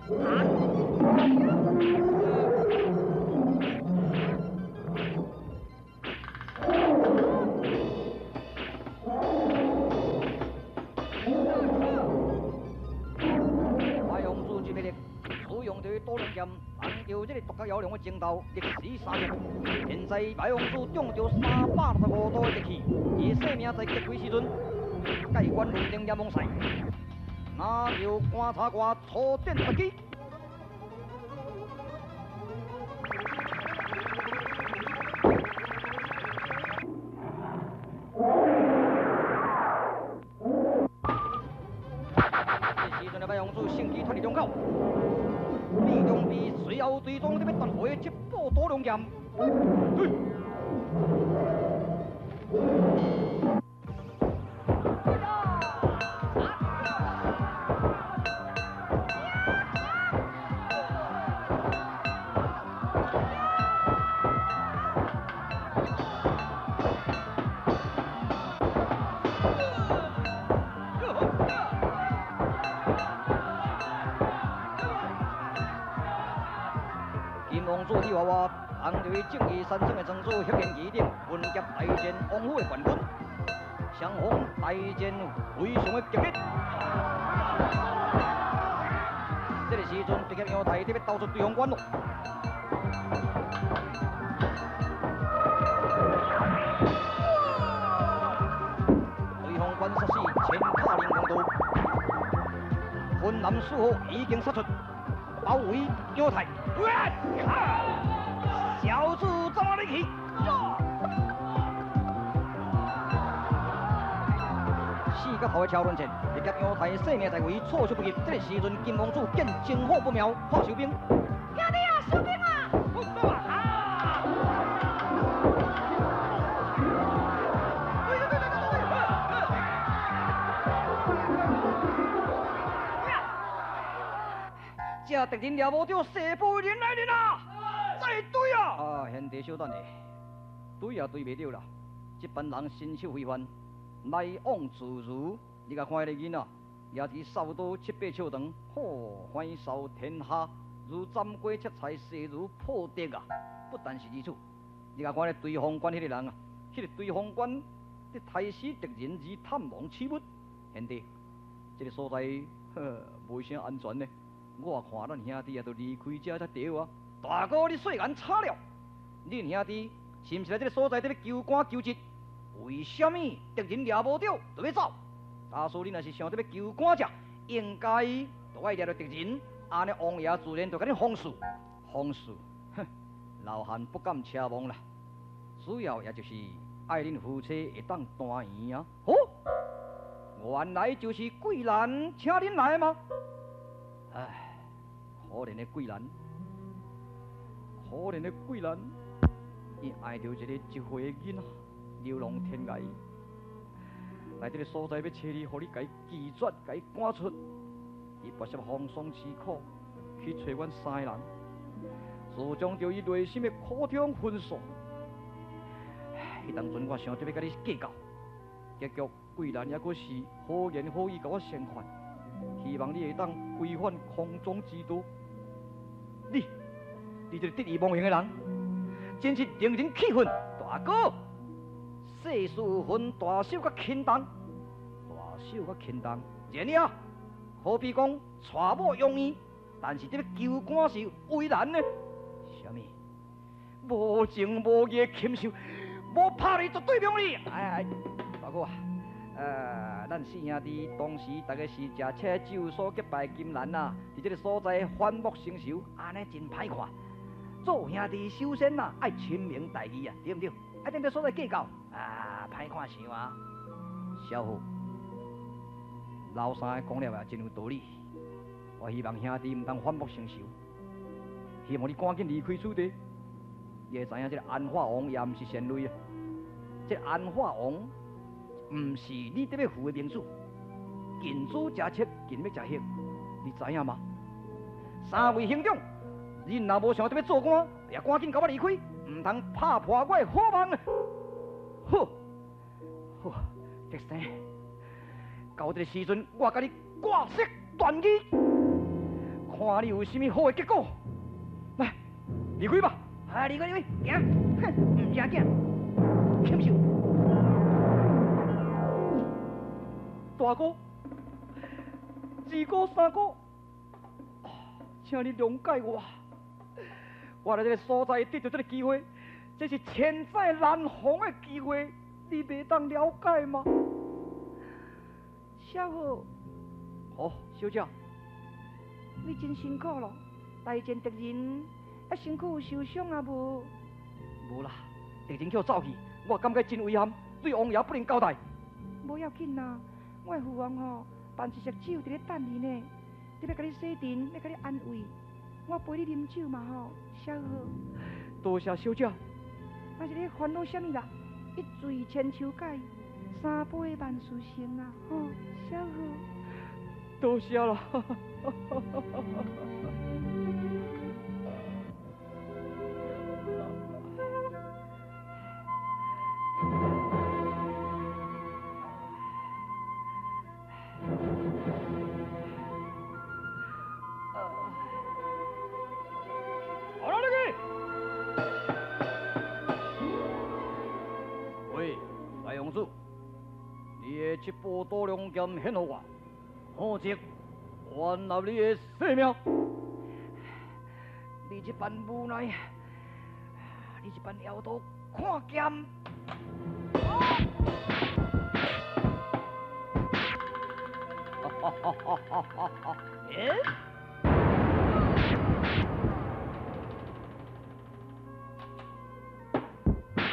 白王子真霹雳，使用著伊多龙剑，碰著這个独角妖龙的争斗，历时3日。现在白王子中著365度的敌气，伊的性命在极危时阵，盖棺论定阎王赛，拿著观察官初战时机。这时阵的白王子乘机脱离龙口，李中被随后追踪，欲夺回七宝多龙剑。金王子李娃娃，当着伊正义山庄的庄主黑剑旗顶，分劫大战王府的冠军，双方大战非常的激烈。这个时阵，白甲杨太特别投出对方关咯。对方关杀死千卡林公道，云南四号已经杀出，包围杨太。小子，怎么你去？四角头的超轮战，白甲杨太性命在危，措手不及。这个时阵，金王子见情况不妙，喊收兵。兄弟啊，收兵啊！这敌人掠无著，誓不人来人啊！再追啊！啊，贤弟，稍等下，追也追袂著啦。这班人身手非凡，来往自如。你共看彼个囡仔，举一支扫刀七八尺长，吼，横扫天下，如斩瓜切菜，势如破竹啊！不但是如此，你共看彼对方关彼个人啊，彼个对方关伫杀死敌人而探望死物。贤弟，这个所在呵，无啥安全呢。我看咱兄弟也著离开遮才对啊！大哥，你细眼差了，恁兄弟是毋是来这个所在伫咧求官求职？为啥物敌人掠无著就欲走？假使恁若是想著欲求官者，应该著爱掠著敌人，按呢王爷自然就共恁封赐。封赐，哼，老汉不敢奢望啦。主要也就是爱恁夫妻会当团圆啊！哦，原来就是桂兰请恁来吗？唉。可怜的桂兰，可怜的桂兰，伊爱著一个1岁的囡仔，流浪天涯，来这个所在欲揣你，予你共伊拒绝，共伊赶出。伊跋涉风霜之苦去揣阮三个人，自将著伊内心的苦衷分诉。彼当阵我想著欲共你计较，结局桂兰犹阁是好言好语共我相劝，希望你会当归返空中之道。你，你这个得意忘形的人，真是令人气愤。大哥，世事分大小佮轻重，大小佮轻重，然了，好比讲娶某容易，但是这个求官是为难呢。啥物？无情无义的禽兽，无拍你就对面你。哎哎，大哥啊，咱四兄弟当时大家是食切酒所结拜金兰啊，伫这个所在反目成仇，按呢真歹看。做兄弟首先啊，爱亲明大义啊，对毋对？爱踮这所在计较啊，歹看伤啊。小虎，老三讲了也真有道理。我希望兄弟毋通反目成仇，希望你赶紧离开此地。你会知影这个安化王也毋是善类啊，这个安化王毋是你得欲扶的明主，近朱者赤，近墨者黑，你知影吗？三位兄长，恁若无想著欲做官，也赶紧共我离开，毋通拍破我的好梦啊！好，好，德生，到这个时阵，我共你割席断义，看看你有啥物好的结果。來，離開吧。啊，離開離開，行，哼，毋正經，禽獸。大哥，二哥、三哥，請你諒解我。我來這個所在得著這個機會，這是千載難逢的機會，你袂當了解嗎？小虎，好，小姐，你真辛苦咯，大戰敵人，啊身軀有受傷啊無？無啦，敵人叫走去，我感覺真遺憾，對王爺不能交代。無要緊啦，我的父王吼辦一席酒佇咧等你呢，伫欲共你洗塵，欲共你安慰，我陪你啉酒嘛吼，小虎。多謝小姐。若是咧煩惱啥物啦？一醉千秋改，三杯萬事成啊！吼，小虎。多謝啦。好啦，你去。喂，白王子，你的這把刀龍劍獻予我，否則我拿你的性命。你這般無奈，你這般妖刀看劍。哈哈哈哈哈！欸？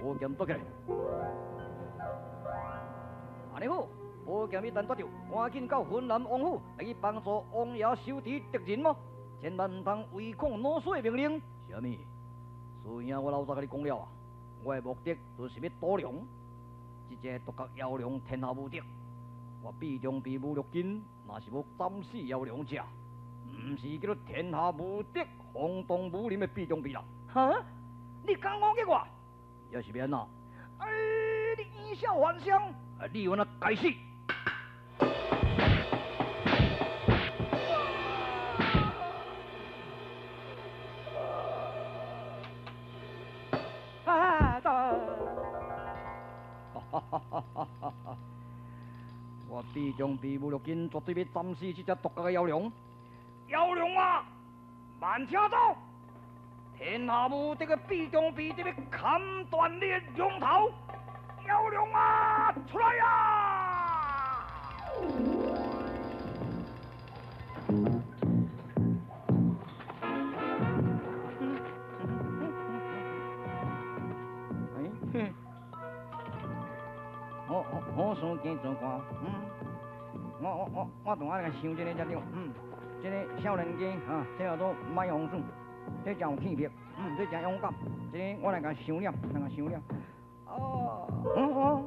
寶劍夺起來，按呢好，寶劍一旦奪著，趕緊到雲南王府來去幫助王爺收治敵人麼？千萬毋通違抗老師的命令。啥物？師兄，我老早共你講了啊，我的目的就是欲賭龍，這隻獨角妖龍天下無敵，我臂中臂武六斤，若是欲斬死妖龍者，毋是叫做天下無敵、轟動武林的臂中臂啦。哈？你敢攻擊我？也是欲按怎？哎，你以笑還傷，啊，你有按怎該死！啊！走！我臂中臂武六斤，絕對欲斬死這隻獨角的妖龍。妖龍啊，慢車走！天下無敵的臂中臂，得欲砍斷你的龍頭！妖龍啊，出來啊！哎，好好事加做官，我拄仔来想這個才對，這個少年家啊，這叫做麥王子，這真有氣魄，這真勇敢，這個我來共收了，來共收了。哦，哦，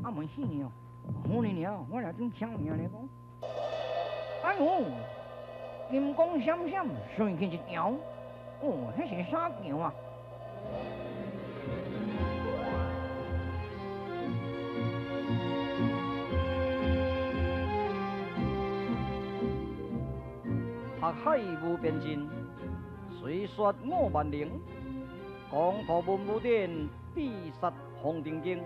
啊袂死哦，好呢爾，我來陣請名來講。哎喲，金光閃閃，隨去一條，哦，彼是啥橋啊？學海無邊盡，雖說我萬能，江圖文武典，必殺紅燈經。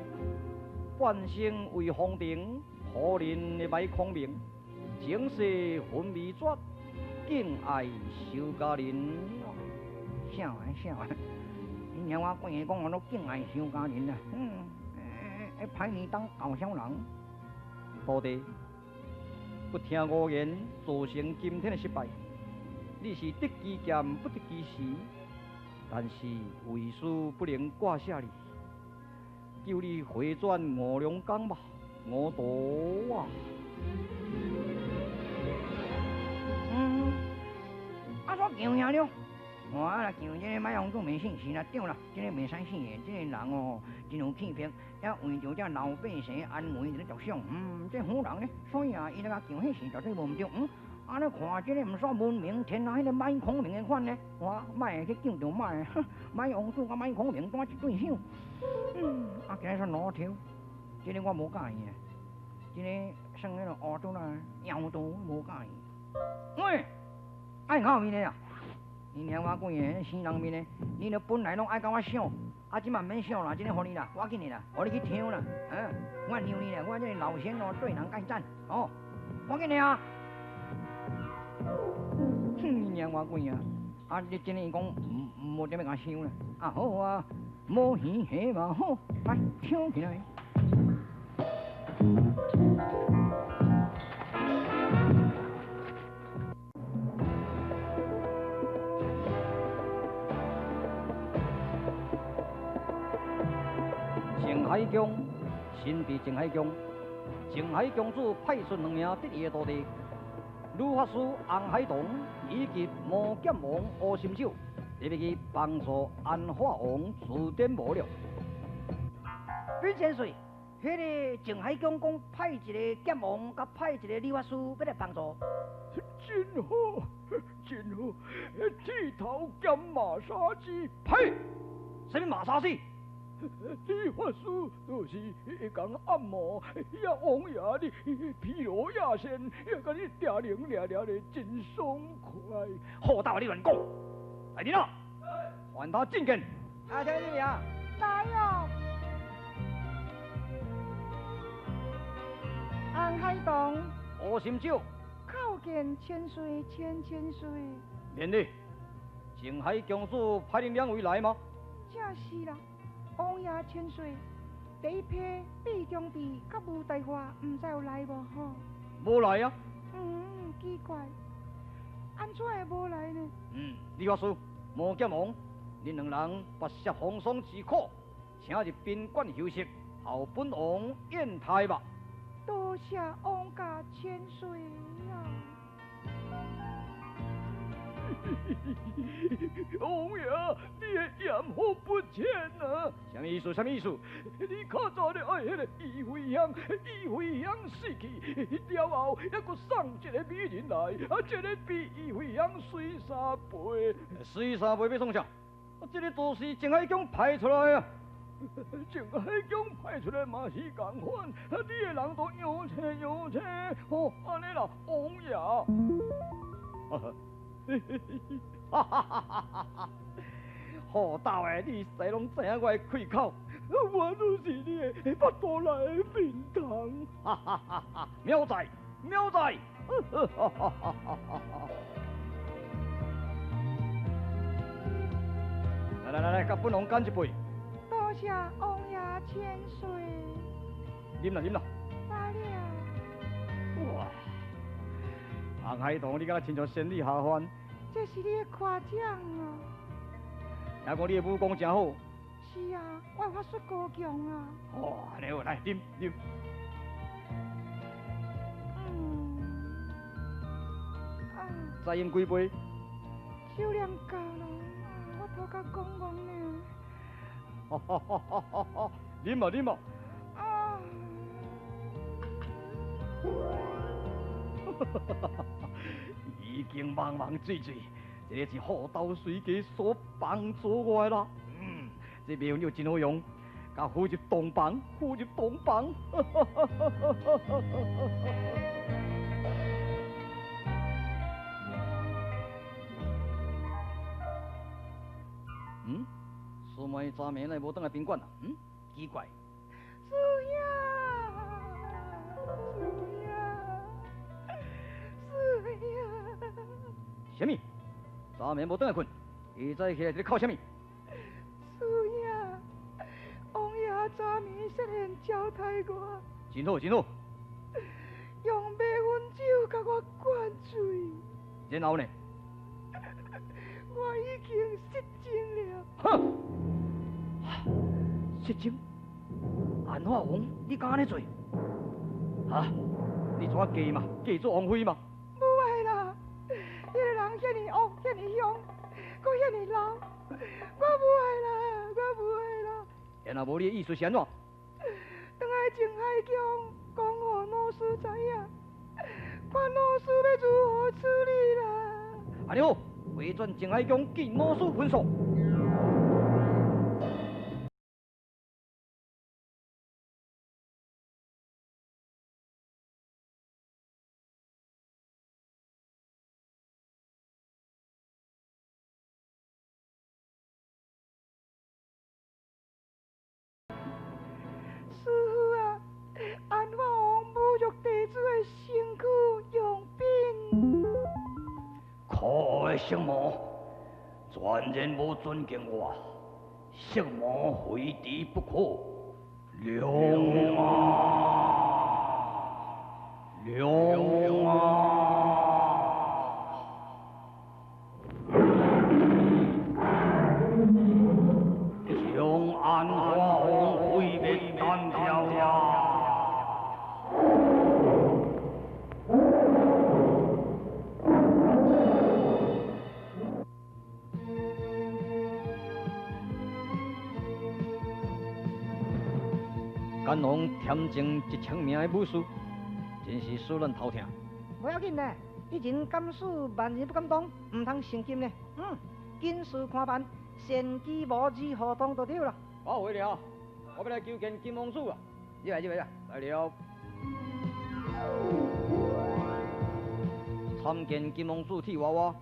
半生為紅燈，可憐的歹孔明，前世分未絕，敬愛修家人。啥啊啥啊！你娘我規个講我都敬愛修家人啊！歹你當搞笑人。徒弟，不聽我言，造成今天的失敗。你是得其劍不得其時，但是為師不能掛捨你，求你回轉五龍宮吧，五徒啊！啊，煞救赢了。我若救這個麥王子袂死是啦，對啦，這個袂使死的，這個人哦真有氣魄，也為著這老百姓安危佇咧著想，這好人呢，所以啊，伊來共救彼時絕對無毋對。啊！你看這個毋煞聞名天下彼個麥孔明的款呢？我莫去救著麥，麥王子佮麥孔明單一對手。啊，今日煞老抽，這個我無佮意啊。這個算彼個烏卒仔妖道無佮意。喂，愛咬面的啊！你娘我鬼的，生人面的，你若本來攏愛共我搶，啊，這嘛毋免搶啦，這个予你啦，我緊的啦，予你去搶啦，啊，我讓你啦，我這个老仙哦，對人蓋讚，哦，我緊的啊！哼，你娘我鬼啊！啊，你真的伊講無點欲共搶啦，啊好啊，無耳下嘛好，來搶起來。靜海宮，身佇靜海宮，靜海公主派出兩名得意的徒弟，女法師洪海棠以及魔劍王烏心手，特別去幫助安化王除點魔了。稟千歲，彼个靜海宮講派一个劍王，佮派一个女法師欲來幫助。真好，真好，剃頭兼馬殺雞，呸！啥物馬殺雞？理髮師就是會共按摩，遐王爺你疲勞亞身，也共你掠靈掠掠的真爽快。好大話你亂講！來人啊，還他覲見。啊，聽見未啊？來哦。洪海棠，烏心酒，叩見千歲千千歲。免禮，靜海公主派恁兩位來嗎？正是啦。王爺千歲，第一批畢中地佮吳大華，毋知有來無吼？無來啊。嗯，奇怪，按怎會無來呢？嗯，李法師、魔劍王，恁兩人跋涉風霜之苦，請入賓館休息，候本王宴待吧。多謝王家千歲啊！王爺，你的鹽福不淺啊！啥物意思？啥物意思？你較早咧愛彼个伊妃香，伊妃香死去了後，猶閣送一个美人來，啊，這个比伊妃香媠三倍。媠三倍欲創啥？啊，這个都是靜海宮派出來啊！靜海宮派出來嘛是仝款，你的人都樣青樣青，吼，按呢啦，王爺。哈哈哈哈哈！好斗的，你使攏知影我的開口，我就是你的腹肚內的面蟲。哈哈哈哈！妙哉，妙哉！哈哈哈哈哈！來來來來，共本王乾一杯。多謝王爺千歲。啉啦啉啦。來了。哇！洪海棠，你敢若親像仙女下凡？這是你的誇獎啊！聽講你的武功誠好。是啊，我的法術高強啊！哦，按呢好，來啉啉。嗯。啊。再飲幾杯。酒量夠咯，我頭殼講懵呢。哈哈哈哈哈！啉啊啉啊！啊！哈哈哈哈！已經茫茫醉醉，這个是好斗隨家所幫助我的啦。嗯，這妙藥真好用，共扶入洞房，扶入洞房。哈哈哈哈哈！嗯，師妹昨暝來無轉來賓館啊？嗯，奇怪。師兄，師兄，師兄。啥物？昨暝無轉來睏，伊早起來佇咧哭啥物？師兄，王爺昨暝設宴招待我。真好，真好。用迷魂酒共我灌醉。然後呢？我已經失情了。哼！失情？安化王，你敢按呢做？哈？你怎啊嫁嘛？嫁做王妃嘛？無愛啦！彼个人遐爾惡，遐爾兇，閣遐爾老，我無愛啦，我無愛啦。然後無你的意思是按怎？轉來靜海宮，講予老師知影，看老師欲如何處理啦。按呢好，回轉靜海宮見老師分數。色魔，全然無尊敬我，色魔非敵不可。龍啊，龍啊！將安華王毀滅單條啊！乾隆添增1000名的武士，真是使咱头疼。無要緊咧，一人敢死，萬人不敢當，毋通成金咧。緊事看辦，善計無字何當就對啦。我回了，我欲來求見金王子啊！入來，入來，來了。參見金王子替娃娃。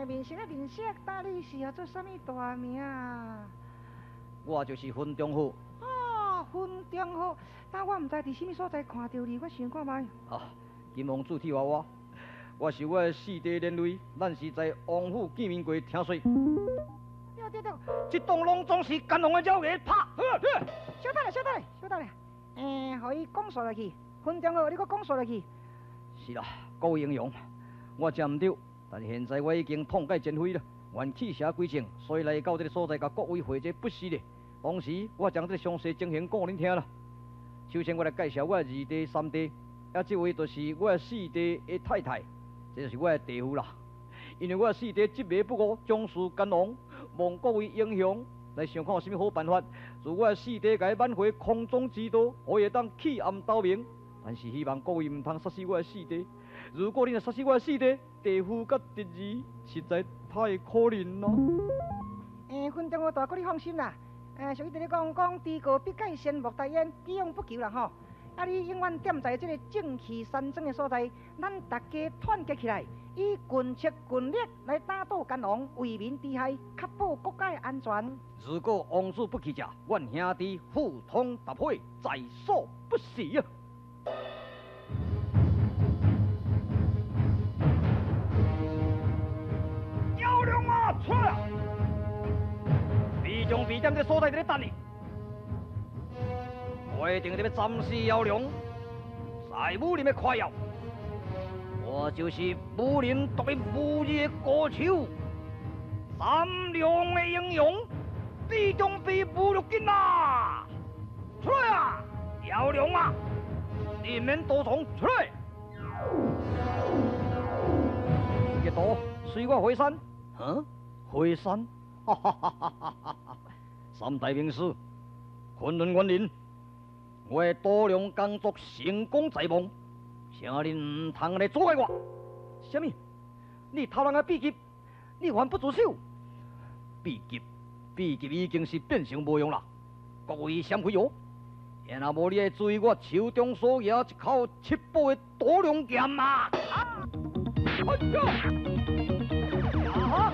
面色啊面色，到底是號做啥物大名啊？我就是分中虎。分中好，但我毋知佇啥物所在看著你，我想看覓。啊，金王子替娃娃，我是我的四弟連累，咱是在王府見面過，聽說。對對對，這棟攏總是乾隆的鳥牙拍。稍等下，稍等下，稍等下。予伊講述落去，分中好，你閣講述落去。是啦，各位英雄，我真毋對，但是現在我已經痛改前非啦，願棄邪歸正，所以來到這个所在，共各位會這不是咧。當時我將這个詳細情形講予恁聽啦。首先，我來介紹我的二弟、三弟，啊，這位就是我的四弟的太太，這就是我的弟夫啦。因為我的四弟執迷不悟，將事干王，望各位英雄來想看有啥物好辦法，自我的四弟共伊挽回空中之道，予伊會當棄暗投明。但是希望各位毋通殺死我的四弟。如果恁若殺死我的四弟，弟夫佮侄兒實在太可憐咯。分中大哥，你放心啦。俗語佇咧講，講豬過必蓋先莫大焉，既往不咎啦吼。啊，你永遠踮在這个正氣山莊的所在，咱大家團結起來，以群策群力來打倒乾隆，為民除害，確保國家的安全。如果王子不去食，阮兄弟赴湯蹈火，在所不辭啊！妖龍啊，出來！中备踮這所在佇咧等你，我一定佇咧斬死妖龍，在武林的誇耀。我就是武林獨一無二的高手，三龍的英雄，毕中备武六斤啊！出來啊，妖龍啊！你免多藏，出來！這個圖隨我回山，啊？回山？哈哈哈哈哈哈！三大名師，昆崙原人，我的多良工作成功在望，請恁毋通來阻礙我。啥物？你偷人的秘笈，你還不住手？秘笈，秘笈已經是變成無用啦。各位閃開哦！若無你愛注意我手中所拿一口七寶的多良劍啊！啊！哎呀！啊！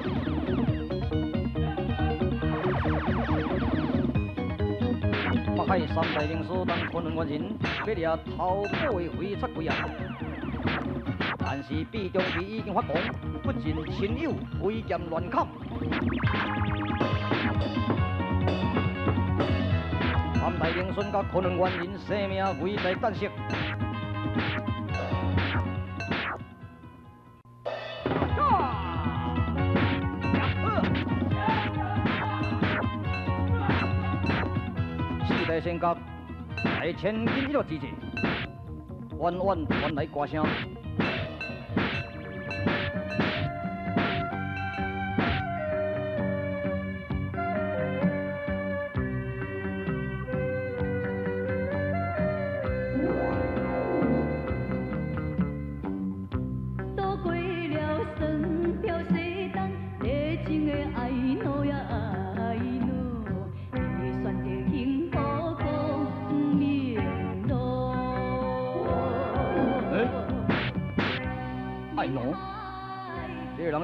北海三大名师当昆仑原人，欲掠偷宝的飞贼鬼啊！但是毕中备已經發狂，不盡親友，挥劍亂砍。三大名孙佮昆仑原人生命危在旦夕。四大仙角在千鈞一髮之際，遠遠傳來歌聲。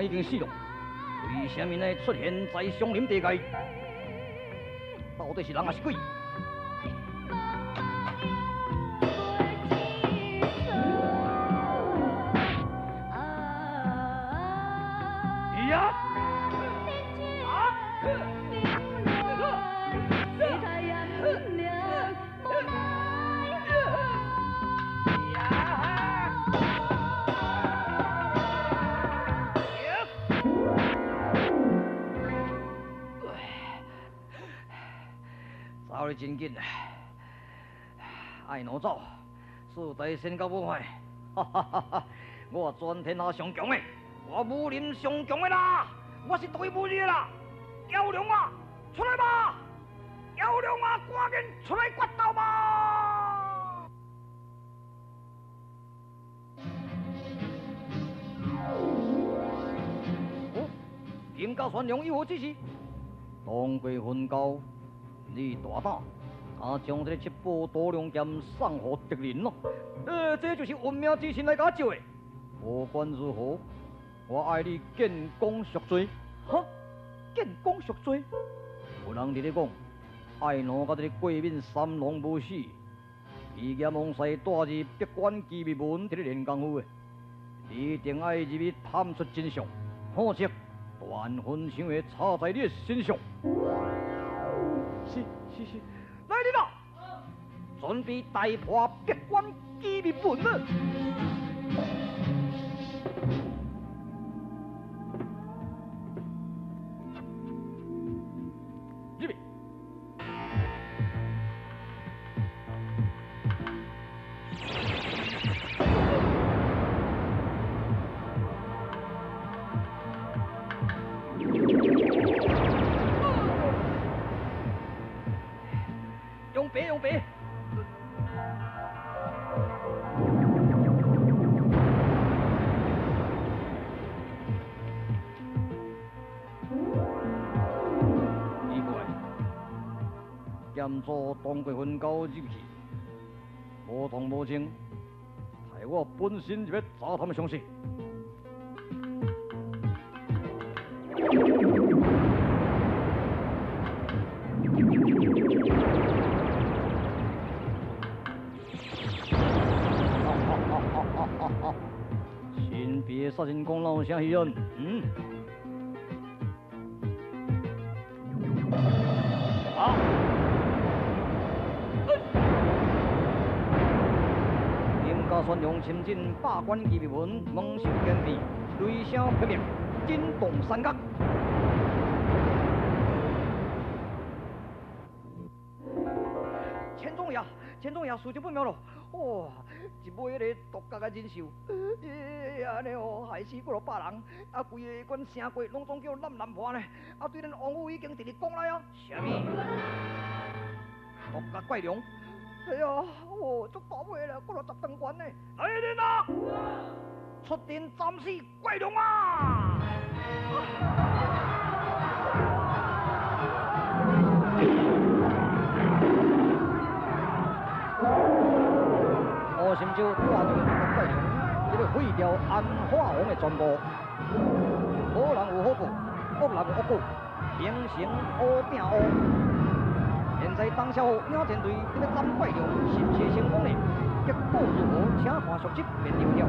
已經死了，為啥物會出現在松林地界？到底是人還是鬼？得真紧，爱挪走，事在先到武汉，哈哈哈哈！我全天下上强的，我武林上强的啦，我是独一无二的啦！妖龙啊，出来吧！妖龙啊，赶紧出来决斗吧！哦，金甲玄龙有何指示？当归分交，你大胆，敢将这个七宝多龙剑送予敌人咯？这就是运命之神来共我招的。无管如何，我爱你建功赎罪。哈？建功赎罪？有人伫咧讲，爱奴佮这个过敏三龙无死，伊阎王师带入闭关机密文伫咧练功夫的，你一定爱入去探出真相，否则断魂枪会插在你的身上。是是是，来人啊！准备大破闭关机密文了。入去。用白用白。奇怪，剑祖当过分交入去，无同无情，害我本身就欲查探详细。神秘的杀人狂有啥戏份？嗯？啊！金家宣扬深圳百关机密文，蒙受天地，雷声劈灭，震动山岳。钱总爷，钱总爷，事情不妙咯！哇，一尾彼个独角的人兽，按呢哦，害死几落百人，啊，规个阮城郭拢总叫南南破呢。啊，对咱王府已经伫咧讲来啊，啥物？独角怪龙？哎呀，哦，足大尾啦，几落十长悬呢！来人啊，出阵斩死怪龙啊！乌心洲带着独角怪龙，这个废掉安化王的全部。好人有好报，恶人有恶果，形成乌变乌。现在当小鸟战队这个斩怪龙是毋是成功呢？结果如何？请看续集便了了。